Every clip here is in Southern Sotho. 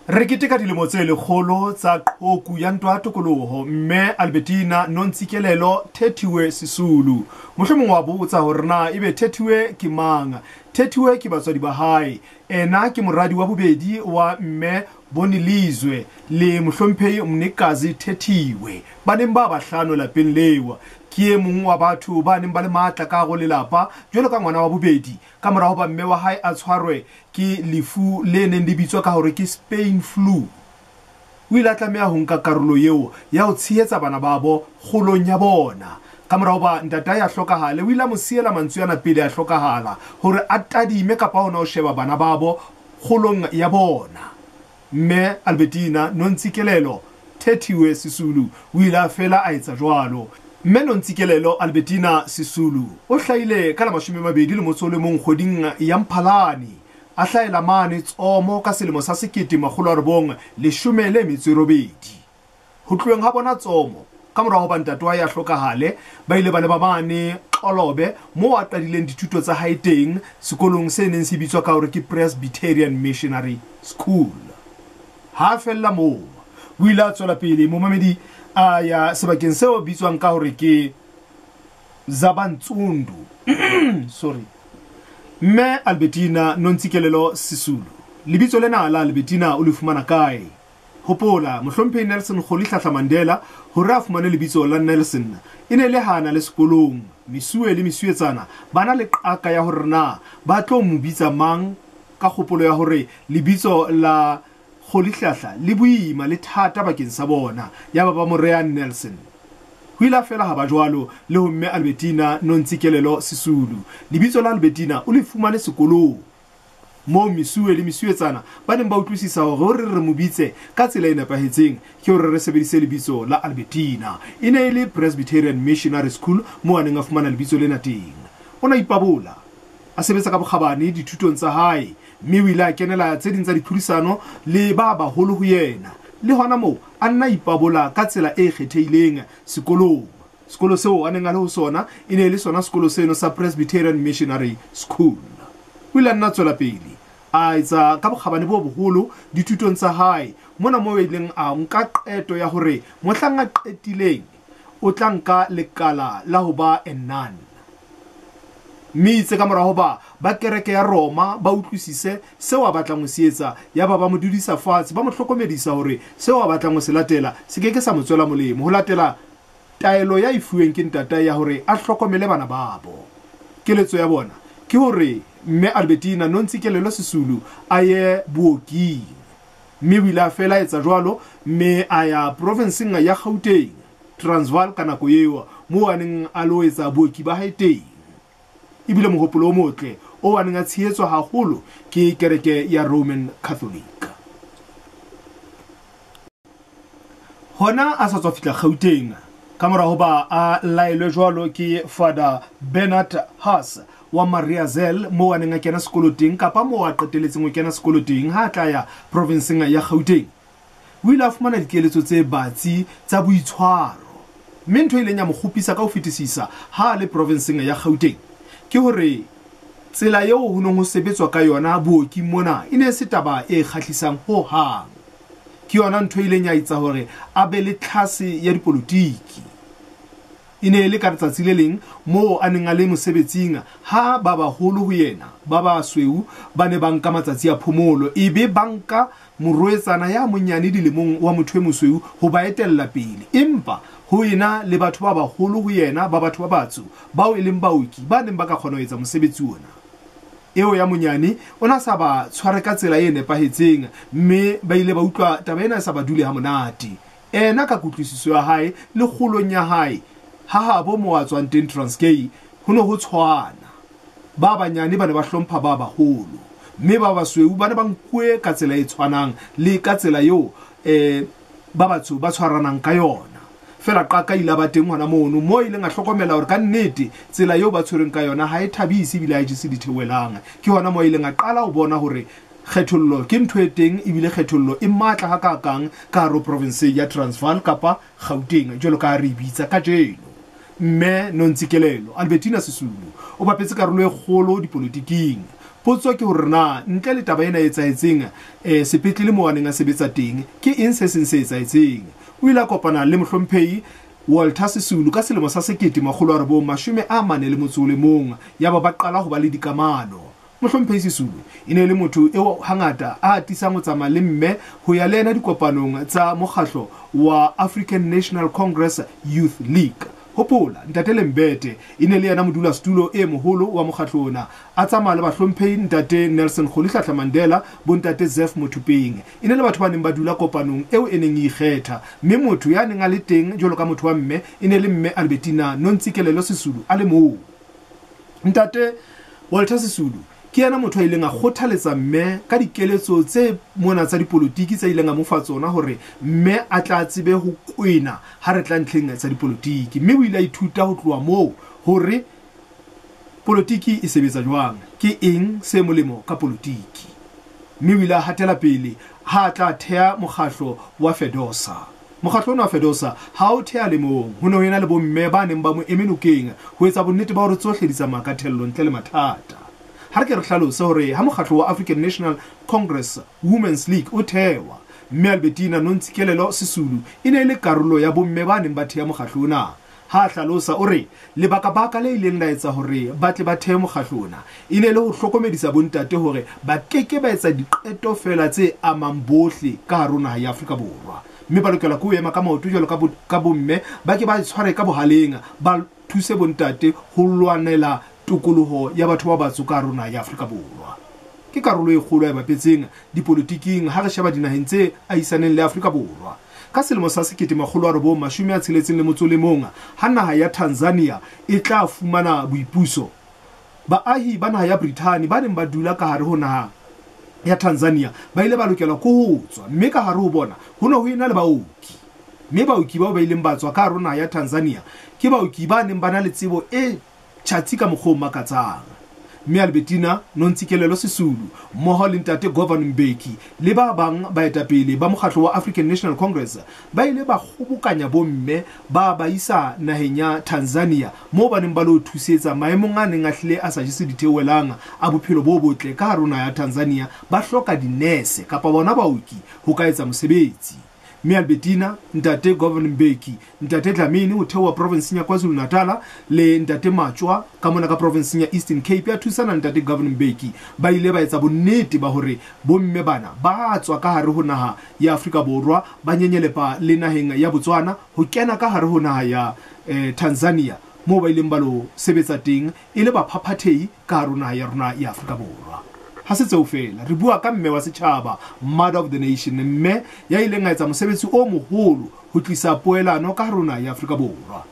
Re keteka dilemo tse lekgolo tsa qhoku ya ntwa ya tokoloho, Mme Albertina Nontsikelelo Thethiwe Sisulu. Mohlomong wa botsa hore na ebe Thethiwe ke mang. Thethiwe ke batswadi ba hae. Ena ke moradi wa bobedi wa Mme Bonilizwe le Mohlomphehi Mnikazi Thethiwe, ba neng ba bahlano lapeng leo. Ke e mong wa batho ba neng ba le matla ka hare ho lelapa jwalo ka ngwana wa bobedi, ka mora hoba mme wa hae a tshwarwe ke lefu le neng le bitswa ka hore ke Spain flu. O ile a tlameha ho nka karolo eo ya ho tshehetsa bana babo kgolong ya bona. Ka mora hoba ntatae a hlokahale, o ile a mo siela mantswe ana pele a hlokahala, hore a tadime kapa hona ho sheba bana babo kgolong ya bona. Mme Albertina Nontsikelelo Thethiwe Sisulu o ile a fela a etsa jwalo. Mme Nontsikelelo Albertina Sisulu o hlahile ka la 21 kgweding ya Mphalane, a hlahela mane Tsomo ka selemo sa 1918. Ho tloheng ha bona Tsomo, ka mora hoba ntate wa hae a hlokahale, ba ile ba leba mane Xolobe, moo a qadileng dithuto tsa hae teng, sekolong se neng se bitswa ka hore ke Presbyterian Missionary School. Ha a fella moo, o ile a tswela pele momamedi a ya sebakeng seo bitswang ka hore ke Zabantsundu. Sorry. Mme Albertina Nontsikelelo Sisulu. Lebitso lena la Albertina o le fumana kae? Hopola, Mohlomphehi Nelson Rolihlahla Mandela, hore a fumane lebitso la Nelson, e ne le ha a na le sekolong. Mesuwe le mesuwetsana ba na le qaka ya hore na ba tlo mo bitsa mang, ka kgopolo ya hore lebitso la Rolihlahla le boima le thata bakeng sa bona, yaba ba mo rea Nelson. Ho ile ha fela ha ba jwalo le ho Mme Albertina Nontsikelelo Sisulu. Lebitso la Albertina o le fumane sekolong, moo mesuwe le mesuwetsana ba neng ba utlwisisa hore hore re mo bitse ka tsela e nepahetseng ke hore re sebedise lebitso la Albertina. E ne e le Presbyterian Missionary School moo a neng a fumana lebitso lena teng. O ne a ipabola, a sebetsa ka bokgabane dithutong tsa hae, mme o ile a kenela tse ding tsa ditlhodisano le ba baholo ho yena. Le hona moo a nna ipabola ka tsela e kgethehileng sekolong. Sekolo seo a neng a le ho sona e ne e le sona sekolo seno sa Presbyterian Missionary School. O ile a nna tswela pele a etsa ka bokgabane bo boholo dithutong tsa hae, mona moo a ileng a nka qeto ya hore mohlang a qetileng o tla nka lekala la ho ba a nun. Mme itse ka mora hoba ba kereke ya Roma ba utlwisise seo a batlang ho se etsa, yaba ba mo dudisa fatshe, ba mo hlokomedisa hore seo a batlang ho se latela se ke ke sa mo tswela molemo, ho latela taelo ya e fuweng ke ntatae ya hore a hlokomele bana babo. Keletso ya bona ke hore Mme Albertina Nontsikelelo Sisulu a ye booking. Mme o ile a fela a etsa jwalo, mme a ya provinseng ya Gauteng, Transvaal ka nako eo, moo a neng a lo etsa booki ba hae teng. Ebile mohopolo o motle o a neng a tshehetswa haholo ke kereke ya Roman Catholic. Hona a sa tswa fihla Gauteng, ka mora hoba a laelwe jwalo ke Father Bernard Haas wa Mariazell, moo a neng a kena sekolo teng, kapa moo a qeteletseng ho kena sekolo teng ha a tla ya provinseng ya Gauteng. O ile a fumana dikeletso tse batsi tsa boitshwaro. Mme ntho e ileng ya mo kgopisa ka ho fetisisa ha a le provinseng ya Gauteng ke hore tsela eo ho neng ho sebetswa ka yona booking mona e ne e se taba e kgahlisang ho hang. Ke yona ntho e ileng ya etsa hore a be le tlhase ya dipolotiki. E ne e le ka letsatsi le leng moo a neng a le mosebetsing ha ba baholo ho yena ba basweu ba ne ba nka matsatsi a phomolo, ebe ba nka morwetsana ya monyane dilemong wa motho e mosweu ho ba etella pele. Empa ho ena le batho ba baholo ho yena ba batho ba batsho bao e leng baoki ba neng ba ka kgona ho etsa mosebetsi ona. Eo ya monyane o na sa ba tshware ka tsela e nepahetseng, mme ba ile ba utlwa taba ena e sa ba dule ha monate. Ena ka kutlwisiso ya hae le kgolong ya hae, ha habo moo a tswang teng Transkei, ho ne ho tshwana. Ba banyane ba ne ba hlompha ba baholo, mme ba basweu ba ne ba nkuwe ka tsela e tshwanang le ka tsela eo ba batsho ba tshwaranang ka yona. Fela qaka ile ba teng hona mono, moo ileng a hlokomela hore ka nnete tsela eo ba tshwereng ka yona ha e thabise ebile ha e jese ditheohelang. Ke hona moo ileng a qala ho bona hore kgethollo ke ntho e teng, ebile kgethollo e matla hakakang ka hare ho province ya Transvaal kapa Gauteng jwalo ka ha re e bitsa kajeno. Mme Nontsikelelo Albertina Sisulu o bapetse karolo e kgolo dipolotiking. Potso ke hore na ntle le taba ena e etsahetseng sepetlele moo a neng a sebetsa teng, ke eng se seng se etsahetseng? O ile a kopana le Mohlomphehi Walter Sisulu ka selemo sa 1941, yaba ba qala ho ba le dikamano. Mohlomphehi Sisulu e ne e le motho eo hangata a atisang ho tsamaya le mme ho ya le yena dikopanong tsa mokgahlo wa African National Congress Youth League. Hopola, Ntate Lembete e ne le yena modulasetulo e moholo wa mokgahlo ona, a tsamaya le bahlomphehi Ntate Nelson Rolihlahla Mandela, bo-Ntate Zeph Mothopeng. E ne le batho ba neng ba dula kopanong eo e neng e ikgetha, mme motho ya neng a le teng jwalo ka motho wa mme e ne le Mme Albertina Nontsikelelo Sisulu a le mong. Ntate Walter Sisulu ke yena motho a ileng a kgothaletsa mme ka dikeletso tse mona tsa dipolotiki tse ileng a mo fa tsona hore mme a tla tsebe ho kwena ha re tla ntlheng tsa dipolotiki, mme o ile a ithuta ho tloha moo hore polotiki e sebetsa jwang, ke eng se molemo ka polotiki. Mme o ile a hatela pele ha a tla thea mokgahlo wa FEDOSA. Mokgahlo ona wa FEDOSA ha o thea le mong, ho ne ho ena le bomme ba neng ba mo eme nokeng ho etsa bonnete ba hore tsohle di tsamaya ka thello ntle le mathata. Ha re ke re hlalose hore ha mokgahlo wa African National Congress Women's League o thewa, Mme Albertina Nontsikelelo Sisulu e ne e le karolo ya bomme ba neng ba thea mokgahlo ona. Ha a hlalosa o re, Lebaka-baka le ileng la etsa hore ba tle ba thehe mokgahlo ona e ne e le ho hlokomedisa bontate hore ba ke ke ba etsa diqeto feela tse amang bohle ka hare ho naha ya Afrika Borwa, mme ba lokela ke ho ema ka maoto jwalo ka bomme, ba ke ba tshware ka bohaleng, ba thuse bontate ho lwanela tokoloho ya batho ba batsho ka hare ho naha ya Afrika Borwa. Ke karolo e kgolo a e bapetseng dipolotiking ha re sheba dinaheng tse ahisaneng le Afrika Borwa. Ka selemo sa 1961, ha naha ya Tanzania e tla fumana boipuso, baahi ba naha ya Brithani ba neng ba dula ka hare ho naha ya Tanzania ba ile ba lokelwa ke ho tswa, mme ka hare ho bona ho ne ho ena le baoki. Mme baoki bao ba ileng ba tswa ka hare ho naha ya Tanzania ke baoki ba neng ba na le tsebo e tjhatsi ka mokgwa o makatsang. Mme Albertina Nontsikelelo Sisulu mmoho le Ntate Govan Mbeki le ba bang baetapele ba mokgatlo wa African National Congress ba ile ba kgobokanya bomme ba ba isa naheng ya Tanzania moo ba neng ba lo thusetsa maemong a neng a hlile a sa jese ditheohelang a bophelo bo botle ka hare ho naha ya Tanzania, ba hloka dinese kapa bona baoki ho ka etsa mosebetsi. Mme Albertina, Ntate Govan Mbeki, Ntate Dlamini ho theoha provinseng ya KwaZulu-Natal le Ntate Matšwa ka mona ka provinseng ya Eastern Cape ya thusana le Ntate Govan Mbeki ba ile ba etsa bonnete ba hore bomme bana ba tswa ka hare ho naha ya Afrika Borwa ba nyenyelepa le naheng ya Botswana ho kena ka hare ho naha ya Tanzania moo ba ileng ba lo sebetsa teng e le baphaphathehi ka hare ho naha ya rona ya Afrika Borwa. Ha se tseo feela, re bua ka mme wa setjhaba, mother of the nation, mme ya ileng a etsa mosebetsi o moholo ho tlisa poelano ka hare ho naha ya Afrika Borwa.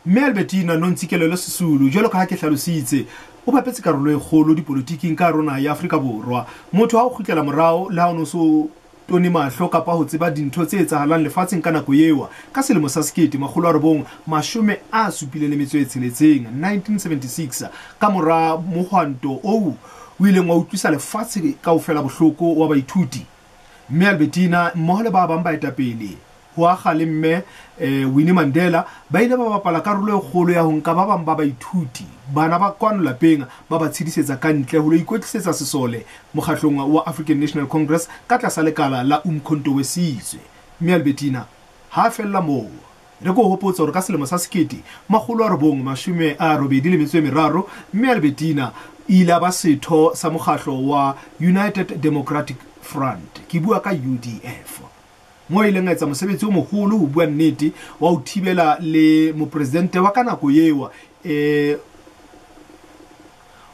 Mme Albertina Nontsikelelo Sisulu, jwalo ka ha ke hlalositse, o bapetse karolo e kgolo dipolotiking ka hare ho naha ya Afrika Borwa. Motho ha o kgutlela morao le ha o no so tone mahlo kapa ho tseba dintho tse etsahalang lefatsheng ka nako eo, ka selemo sa 1976, 1976, ka mora mohwanto oo o ileng wa utlwisa lefatshe kaofela bohloko wa baithuti, Mme Albertina mmoho le ba bang baetapele ho akga le Mme Winnie Mandela ba ile ba bapala karolo e kgolo ya ho nka ba bang ba baithuti bana ba kwano lapeng ba ba tshedisetsa ka ntle ho lo ikwetlisetsa sesole mokgahlong wa African National Congress ka tlasa lekala la Umkhonto we Sizwe. Mme Albertina ha a fella moo. Re ko hopotse hore ka selemo sa 1983 Mme Albertina e ile a ba setho sa mokgahlo wa United Democratic Front, ke bua ka UDF, moo a ileng a etsa mosebetsi o moholo ho bua nnete wa ho thibela le mopresidente wa ka nako eo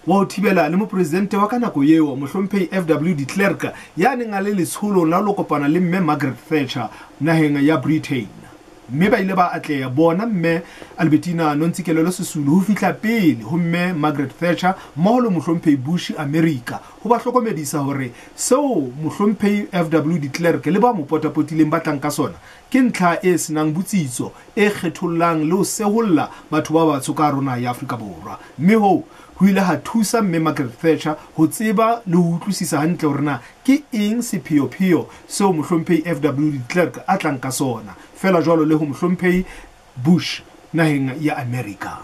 wa ho thibela le mopresidente wa ka nako eo mohlomphehi FW de Klerk ya neng a le letsholong la ho kopana le Mme Margaret Thatcher naheng ya Britain. Mme ba ile ba atleha bona Mme Albertina Nontsikelelo Sisulu ho fihla pele ho Mme Margaret Thatcher mmoho le mohlomphehi Bush America ho ba hlokomedisa hore seo mohlomphehi FW de Klerk le ba mo potapotileng ba tlang ka sona ke ntlha e senang botsitso e kgethollang le ho seholla batho ba batsho ka rona ya Afrika Borwa. Mme hoo ho ile ha thusa Mme Margaret Thatcher ho tseba le ho utlwisisa hantle hore na ke eng sepheopheo seo mohlomphehi FW de Klerk a tlang ka sona, feela jwalo le ho mohlomphehi Bush naheng ya America.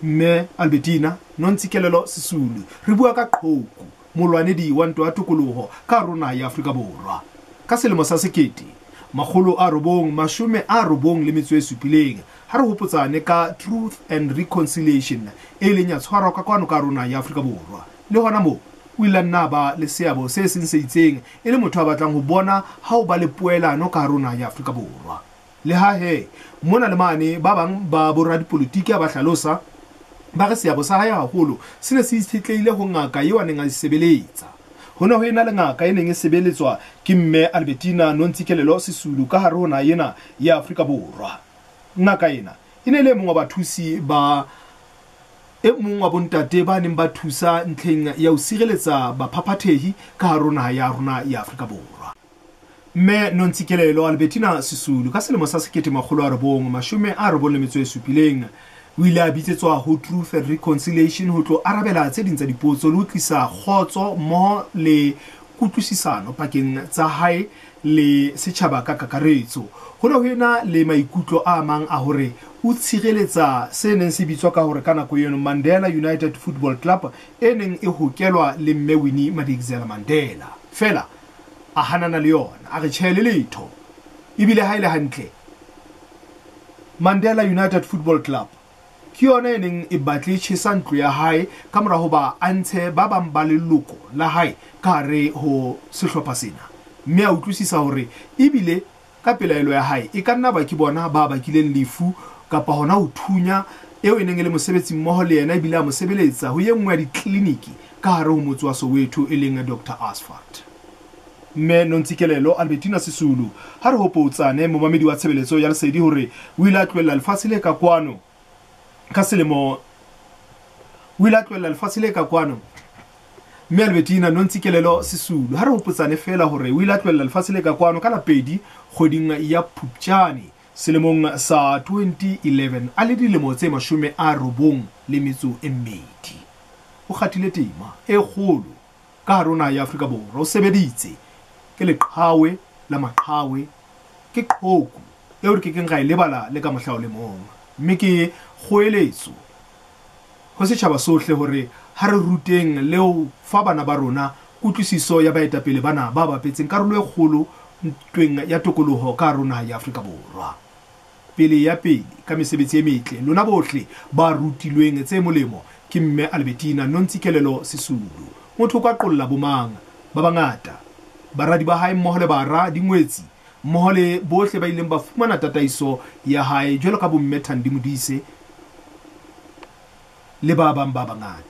Mme Albertina Nontsikelelo Sisulu. Re bua ka qhoku, molwanedi wa ntwa ya tokoloho ka hare ho naha ya Afrika Borwa. Ka selemo sa 1997, ha re hopotsane ka Truth and Reconciliation e ileng ya tshwarwa ka kwano ka hare ho naha ya Afrika Borwa. Le hona moo, o ile a nna a ba le seabo se seng se itseng e le motho a batlang ho bona ha ho ba le poelano ka hare ho naha ya Afrika Borwa. Le ha he, mona le mane ba bang ba boradipolotiki ha ba hlalosa, ba re seabo sa hae haholo se ne se itshetlehile ho ngaka eo a neng a e sebeletsa. Ho ne ho ena le ngaka e neng e sebeletswa ke Mme Albertina Nontsikelelo Sisulu ka hare ho naha ena ya Afrika Borwa. Ngaka ena e ne e le e mong wa bathusi ba e mong wa bontate ba neng ba thusa ntlheng ya ho sireletsa baphaphathehi ka hare ho naha ya rona ya Afrika Borwa. Mme Nontsikelelo Albertina Sisulu ka selemo sa 1997 o ile a bitsetswa ho Truth and Reconciliation ho tlo arabela tse ding tsa dipotso le ho tlisa kgotso mmoho le kutlwisisano pakeng tsa hae le setjhaba ka kakaretso. Ho ne ho ena le maikutlo a mang a hore o tshireletsa se neng se bitswa ka hore ka nako eno Mandela United Football Club e neng e hokelwa le Mme Winnie Madikizela Mandela. Feela a hanana le yona, a re tjhe le letho. Ebile ha e le hantle, Mandela United Football Club ke yona e neng e batle e tjhesa ntlo ya hae ka mora hoba a ntshe ba bang ba leloko la hae ka hare ho sehlopha sena. Mme a utlwisisa hore ebile ka pelaelo ya hae e ka nna ba ke bona ba bakileng lefu kapa hona ho thunya eo e neng e le mosebetsi mmoho le yena ebile a mo sebeletsa ho ye nngwe ya ditleliniki ka hare ho motse wa Soweto e leng Doctor Asfat. Mme Nontsikelelo Albertina Sisulu, ha re hopotsane momamedi wa tshebeletso ya Lesedi hore o ile a tlohella lefatshe le ka kwano ka selemo o ile a tlohella lefatshe le ka kwano. Mme Albertina Nontsikelelo Sisulu, ha re hopotsane feela hore o ile a tlohella lefatshe le ka kwano ka la pedi kgweding ya Phupjane selemong sa 2011 a le dilemo tse 92. O kgathile tema e kgolo ka hare ho naha ya Afrika Borwa. O sebeditse ke leqhawe la maqhawe, ke qhoku eo re kekeng ra e lebala le ka mohla o le mong. Mme ke kgoeletso ho setjhaba sohle hore ha re ruteng le ho fa bana ba rona kutlwisiso ya baetapele bana ba bapetseng karolo e kgolo ntweng ya tokoloho ka hare ho naha ya Afrika Borwa. Pele ya pele ka mesebetsi e metle, lona bohle ba rutilweng tse molemo ke Mme Albertina Nontsikelelo Sisulu. Motho o ka qolla bomang ba bangata, baradi ba hae mmoho le bara, dingwetsi mmoho le bohle ba ileng ba fumana tataiso ya hae jwalo ka bomme Thandi Modise le ba bang ba bangata.